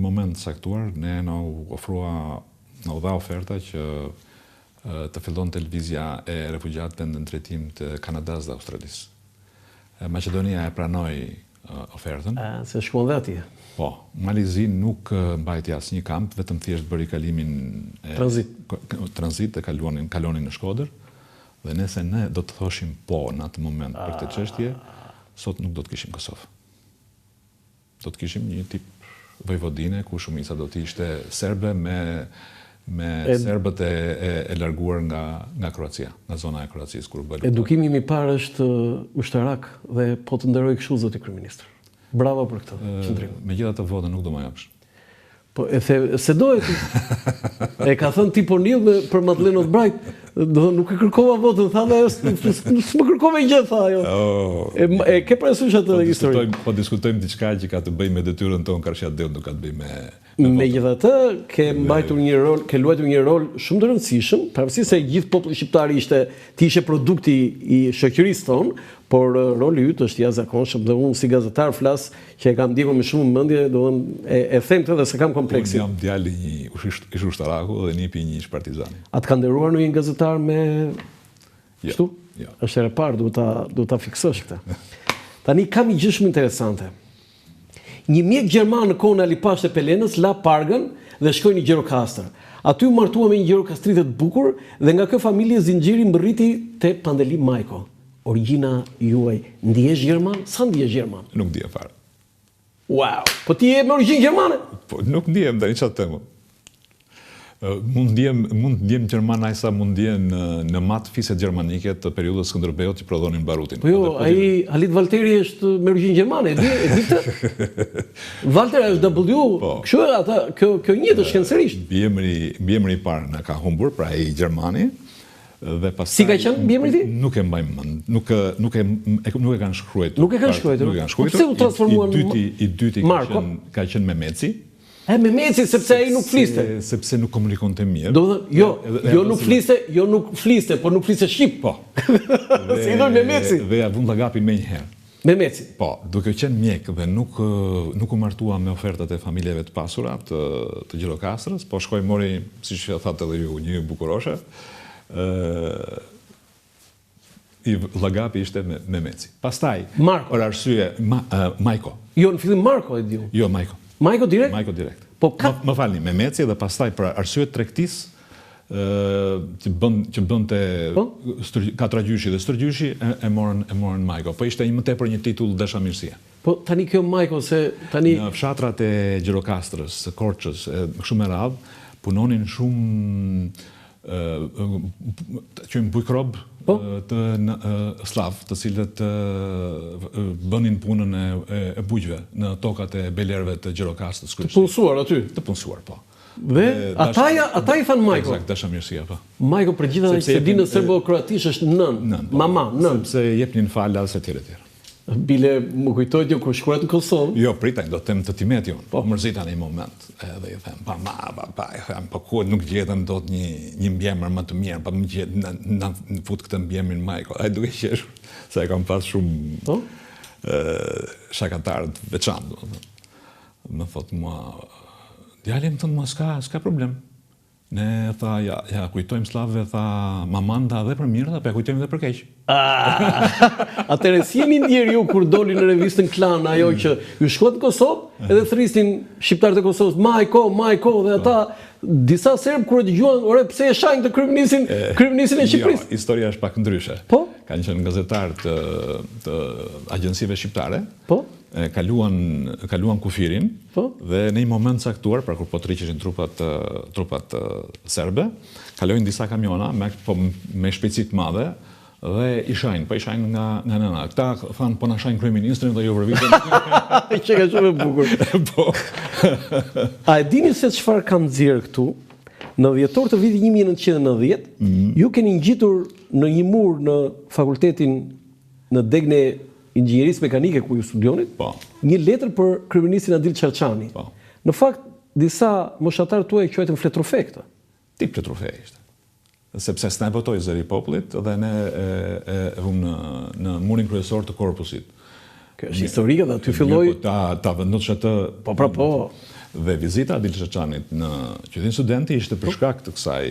moment të caktuar ne na u ofrua, na u dha oferta që të fillonte lëvizja e refugjatëve në drejtim të Kanadasë dhe Australisë. Maqedonia e pranoi ofertën. A, se shkuan dhe atje. Po, Mali i Zi nuk mbajti asnjë kamp, vetëm thjesht bëri kalimin e tranzit, tranzit dhe kaluanin, kalonin në Shkodër. Dhe nëse ne do të thoshim po në atë moment për këtë çështje, sot nuk do të kishim Kosovë. Do të kishim një tip Vojvodine ku shumica do të ishte serbe me me serbët e e, e larguar nga nga Kroacia, nga zona e Kroacisë kur u bë lufta. Edukimi im i parë është ushtarak dhe po të nderoj kështu zoti kryeministër. Bravo për këtë qëndrim. Megjithatë votën nuk do ma japësh. Po e the se doje ti. E ka thënë Tip O'Neill me për Madeleine Albright, do të nuk e kërkova votën, tha dhe ajo s'më kërkove gjë tha ajo. Oh, e, e ke parasysh atë po histori? Po diskutojmë diçka që ka të bëjë me detyrën tonë karshi atdheut, nuk ka të bëjë me Megjithatë, ke mbajtur një rol, ke luajtur një rol shumë të rëndësishëm, pavarësisht se gjithë populli shqiptar ishte, ti ishe produkti i shoqërisë tonë, por roli yt është i jashtëzakonshëm dhe unë si gazetar flas që e kam ndjekur me shumë vëmendje, domethënë e, e them këtë dhe s'e kam kompleksin. Unë jam djali i një ish ushtaraku dhe nipi i një ish partizani. A të ka nderuar ndonjë gazetar me jo, kështu? Jo. Është hera e parë, duhet ta duhet ta fiksosh këtë. Tani kam një gjë shumë interesante. Një mjek gjerman në kohën e Ali Pashë Tepelenës la Pargën dhe shkoi në Gjirokastër. Aty u martua me një gjirokastrite të bukur dhe nga kjo familje zinxhiri mbërriti te Pandeli Majko. Origjina juaj, ndihesh gjerman? Sa ndihesh gjerman? Nuk ndihem fare. Wow! Po ti je me origjinë gjermane? Po nuk ndihem tani çfarë të them. Mund ndihem, mund të ndihem gjerman aq sa mund ndihen në, në Mat fiset gjermanike të periudhës Skënderbeut që prodhonin barutin. Po jo, ai Halit Valteri është me origjinë gjermane, e di, e di këtë? Walter është W, po. kështu ata, kjo kjo njihet shkencërisht. Mbiemri, mbiemri i parë na ka humbur, pra ai gjermani, Dhe pastaj Si ka qenë mbiemri i tij? Nuk e mbaj mend. Nuk nuk e nuk e kanë shkruajtur. Nuk e kanë shkruajtur. Nuk e kanë shkruajtur. Po pse u transformua në I dyti, i dyti ka qenë ka qenë Memeci. E Memeci sepse ai nuk fliste. Sepse nuk komunikonte mirë. Do të thënë, jo, jo nuk fliste, jo nuk fliste, por nuk fliste shqip. Po. Se i thonë Memeci. Dhe ia vunë llagapin menjëherë. Memeci. Po, duke qenë mjek dhe nuk nuk u martua me ofertat e familjeve të pasura të të Gjirokastrës, po shkoi mori, siç e thatë edhe ju, një bukuroshe, ë i llagapi ishte me Memeci. Pastaj, Marko. për arsye ma, uh, Majko. Jo, në fillim Marko e di unë. Jo, Majko. Majko direkt? Majko direkt. Po ka më, më falni, Memeci dhe pastaj për arsye të tregtisë që bën që bënte po? katragjyshi dhe stërgjyshi e, e morën e morën Majko. Po ishte një më tepër një titull dashamirësie. Po tani kjo Majko se tani në fshatrat e Gjirokastrës, së Korçës e kështu me radhë punonin shumë ë që bujkrob po? të sllav, të cilët bënin punën e, e, e bujqve në tokat e bejlerëve të Gjirokastrës. Të punësuar aty. Të punësuar, po. Dhe ata ja, ata i thanë Majko. Eksakt, dashamirësia, po. Majko për gjithë ata që s'e dinë serbo-kroatisht është nënë, nën, po. mama, nënë. Sepse jepnin falas etj etj. Bile më kujtohet jo kur shkuat në Kosovë. Jo, prit tani, do të them të tim eti unë. Po. Mërzita në një moment, edhe i them, pa ma, pa, pa, i them, po ku nuk gjetëm dot një një mbiemër më të mirë, pa më gjet na na fut këtë mbiemrin Majko. Ai duke qeshur, se e kam pas shumë po? ë shakatar të veçantë, domethënë. Më thotë mua, djali më thotë mua s'ka, s'ka problem. Ne tha, ja, ja kujtojmë sllavëve, tha, mamanë tha dhe për mirë, tha, po ja kujtojmë dhe për keq. Ah, atëherë si jeni ndjerë ju kur doli në revistën Klan ajo që ju shkuat në Kosovë edhe thërrisnin shqiptarët e Kosovës, Majko, Majko dhe ata disa serbë kur e dëgjuan, ore pse e shajnë këtë kryeministrin, kryeministrin e jo, Shqipërisë? Jo, historia është pak ndryshe. Po? Kanë qenë gazetarë të të agjencive shqiptare. Po? E kaluan kaluan kufirin po? dhe në një moment caktuar, pra kur po tërhiqeshin trupat trupat serbe, kalojnë disa kamiona me po me shpejtësi të madhe dhe i shajnë, po i shajnë nga nga nëna. Këta thanë po na shajnë kryeministrin dhe ju vërvitën. Që ka shumë e bukur. po. A e dini se çfarë kam nxjerrë këtu? Në dhjetor të vitit 1990, mm -hmm. ju keni ngjitur në një mur në fakultetin në degën e Inxhinierisë Mekanike ku ju studionit, po. një letër për kryeministrin Adil Çarçani. Po. Në fakt, disa moshatarë tuaj e quajtën fletrufe këtë. Tip fletrufe ishte. Sepse s'na e botoi Zëri i Popullit dhe ne e, e, e vumë në, në murin kryesor të korpusit. Kjo është historike dhe aty filloi po, ta ta vendosësh atë Po pra po. Dhe vizita e Adil Çarçanit në Qytetin Studenti ishte për shkak të kësaj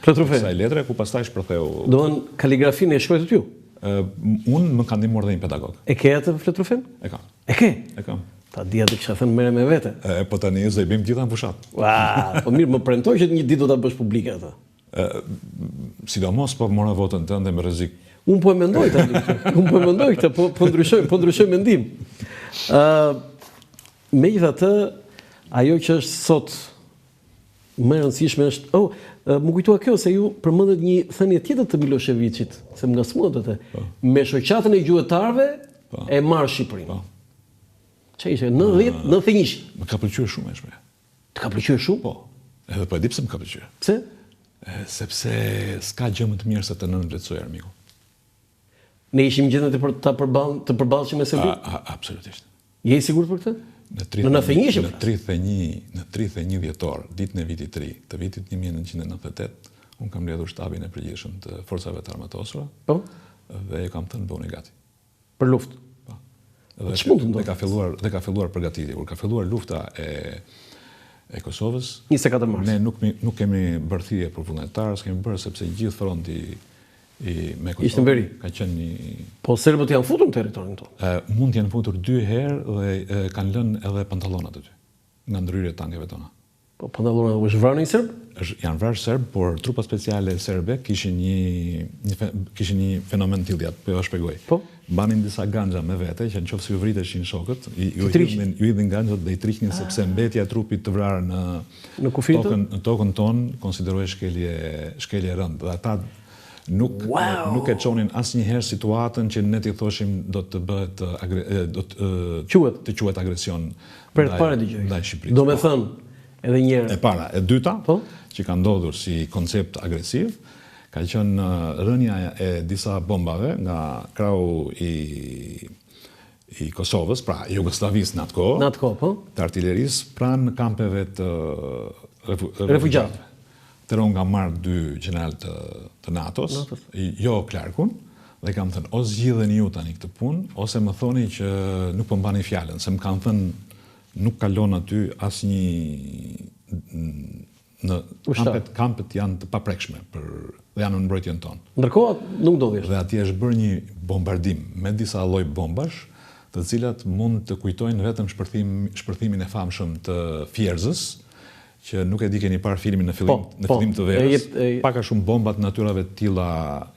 kësaj letre ku pastaj shpërtheu. Domethënë kaligrafinë e shkruajtët ju? Unë më ka ndihmuar dhe një pedagog. E ke atë fletërrufenë? E kam. E ke? E kam. Ta dija të kisha thënë merre me vete. E, po tani s'do i bëjmë të gjitha në fushatë. Ua, po mirë, më premto që një ditë do ta bësh publike atë. Ë, sidomos po mora votën tënde me rrezik. Unë po e mendoj tani këtë. Unë po e mendoj këtë, po po ndryshoj, po ndryshoj mendim. Ë, megjithatë, ajo që është sot më e rëndësishme është, oh, m'u kujtua kjo se ju përmendët një thënie tjetër të Milosheviçit, se më ngacmuat atë. Po. Me shoqatën e gjuetarëve po. e marr Shqipërinë. Po. Ça ishte? 90, 91. Më ka pëlqyer shumë ajo shprehje. Të ka pëlqyer shumë? Po. Edhe po e di pse më ka pëlqyer. Pse? Sepse s'ka gjë më të mirë se të nënvlerësojë armiku. Ne ishim gjendje të për, ta përball të përballshim me Serbinë? Absolutisht. Je i sigurt për këtë? Në 91 në 31 në 31 dhjetor, ditën e vitit të ri, të vitit 1998, unë kam mbledhur shtabin e përgjithshëm të forcave të armatosura. Po. Dhe i kam thënë bëhuni gati. Për luftë. Po. Dhe ç'mund të ndodhë? Dhe ka filluar dhe ka filluar përgatitja. Kur ka filluar lufta e e Kosovës, 24 mars. Ne nuk nuk kemi bërë thirrje për vullnetarë, s'kemi bërë sepse gjithë fronti i me Kosovën ishte në veri. Ka qenë një Po serbët janë futur në territorin tonë. Ë mund të jenë futur dy herë dhe e, kanë lënë edhe pantallonat aty nga ndërhyrja e tankeve tona. Po pantallonat u është vrarë një serb? Është janë vrarë serb, por trupat speciale serbe kishin një një kishin një fenomen të tillë, ja, po jua shpjegoj. Po. Mbanin disa ganxha me vete që nëse ju vriteshin shokët, ju hidhnin ju hidhnin ganxhat dhe i tërhiqnin ah. sepse mbetja e trupit të vrarë në në kufi tokën në tokën tonë konsiderohej shkelje shkelje e rëndë dhe ata nuk wow. nuk e çonin asnjëherë situatën që ne t'i thoshim do të bëhet do të quhet të quhet agresion Për të parë dëgjoj. Ndaj Shqipërisë. Domethënë, edhe një herë. E para, e dyta, po? që ka ndodhur si koncept agresiv, ka qenë rënia e disa bombave nga krahu i i Kosovës, pra Jugosllavisë në atë kohë. Në atë kohë, po. Të artilerisë pranë kampeve të refugjatëve. Atëherë unë kam marrë dy gjeneralë të, të NATO-s, jo Clarkun, dhe kam thënë, o zgjidheni ju tani këtë punë, ose më thoni që nuk po mbani fjalën, se më kanë thënë nuk kalon aty asnjë në kampet, kampet janë të paprekshme për dhe janë në mbrojtjen tonë. Ndërkohë nuk ndodhi. Dhe atje është bërë një bombardim me disa lloj bombash, të cilat mund të kujtojnë vetëm shpërthim, shpërthimin e famshëm të Fierzës, që nuk e di keni parë filmin në fillim po, në po, fillim të verës. Pak a shumë bomba të natyrave të tilla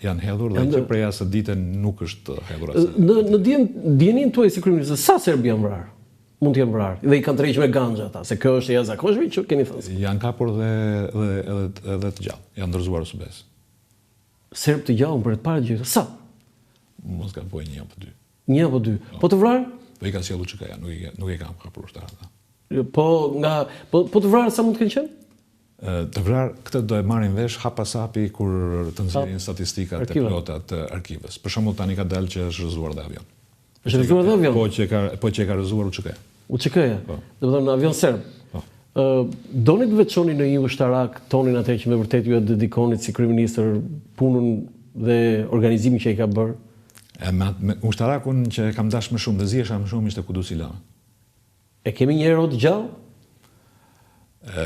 janë hedhur dhe që prej asaj dite nuk është hedhur asnjë. Në në dijen dijeninë tuaj si kryeministër, sa serbë janë vrarë? Mund të jenë vrarë dhe i kanë tërhequr me ganxha ata, se kjo është e jashtëzakonshme që keni thënë. Janë kapur dhe edhe edhe edhe të gjallë, janë dorëzuar OSBE-së. Serbë të gjallë për të parë gjë. Sa? Mos gaboj një apo dy. Një apo dy. Po, po të vrarë? Po i ka sjellë UÇK-ja, nuk i nuk i kanë kapur ushtarët. Po nga po po të vrarë sa mund të kenë qenë? Të vrarë, këtë do e marrim vesh hap pas hapi kur të nxjerrin statistikat e plota të arkivës. Për shembull tani ka dalë që është rrëzuar dhe avion. Është rrëzuar dhe avion? Po që ka po që e ka rrëzuar UÇK-ja. UÇK-ja. Po. Domethënë avion serb. Po. Ë doni të veçoni ndonjë ushtarak tonin atë që me vërtet ju e dedikonit si kryeministër punën dhe organizimin që ai ka bërë? E me, me ushtarakun që e kam dashur më shumë dhe zihesha më shumë ishte Kudusi Lama. E kemi një hero të gjallë? Ë,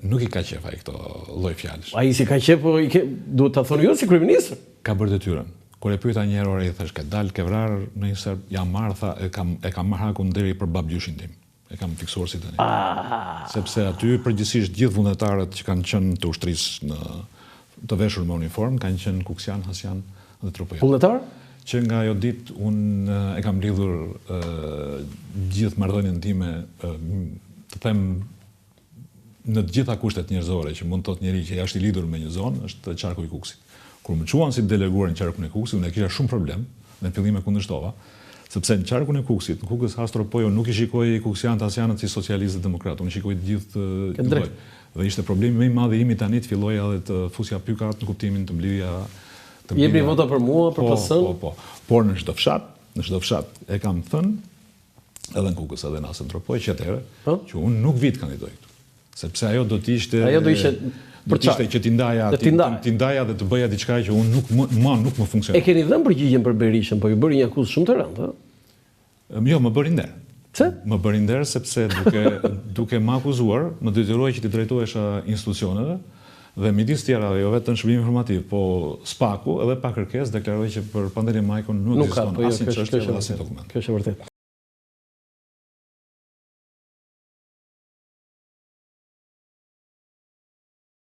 nuk i ka qejf ai këto lloj fjalësh. Ai s'i ka qejf, po i ke, duhet ta thoni ju si kryeministër. Ka bërë detyrën. Kur e pyeta një herë ore i thash ke dalë ke vrarë ndonjë serb, jam marrë tha e kam e kam marrë hakun deri për babgjyshin tim. E kam fiksuar si tani. Ah. Sepse aty përgjithësisht gjithë vullnetarët që kanë qenë të ushtrisë në të veshur me uniformë kanë qenë kuksian, hasjan dhe tropojan. Vullnetar? Që nga ajo ditë unë e kam lidhur gjithë marrëdhënien time, të them në të gjitha kushtet njerëzore që mund të thotë njeri që është i lidhur me një zonë, është qarku i Kukësit. Kur më çuan si të deleguar në qarkun e Kukësit, unë e kisha shumë problem, dhe në fillim e kundërshtova, sepse në qarkun e Kukësit, në Kukës Has Tropojë, unë nuk i shikoj kuksianët hasianët si socialistë dhe demokratë, unë i shikoj të gjithë të njëjtë. Dhe ishte problemi më i madh i imi tani të filloja edhe të fusja pykat në kuptimin të mblidhja të mblidhja. Jepni vota për mua, për po, PS-n. Po, po. Por në çdo fshat, në çdo fshat e kam thënë edhe në Kukës edhe në Has Tropojë që atëherë, po? që unë nuk vij të kandidoj këtu. Sepse ajo do të ishte ajo do ishte do të ishte që t'i ndaja t'i ndaja dhe të bëja diçka që unë nuk më mua nuk më funksionon. E keni dhënë përgjigjen për Berishën, po ju bëri një akuzë shumë të rëndë, ë? Jo, më bëri nder. Pse? Më bëri nder sepse duke duke më akuzuar, më detyroi që t'i drejtohesha institucioneve dhe midis tjerave jo vetëm shërbimi informativ, po SPAK-u edhe pa kërkesë deklaroi që për Pandeli Majkon nuk ekziston po jo, asnjë çështje dhe asnjë dokument. Kjo është e vërtetë.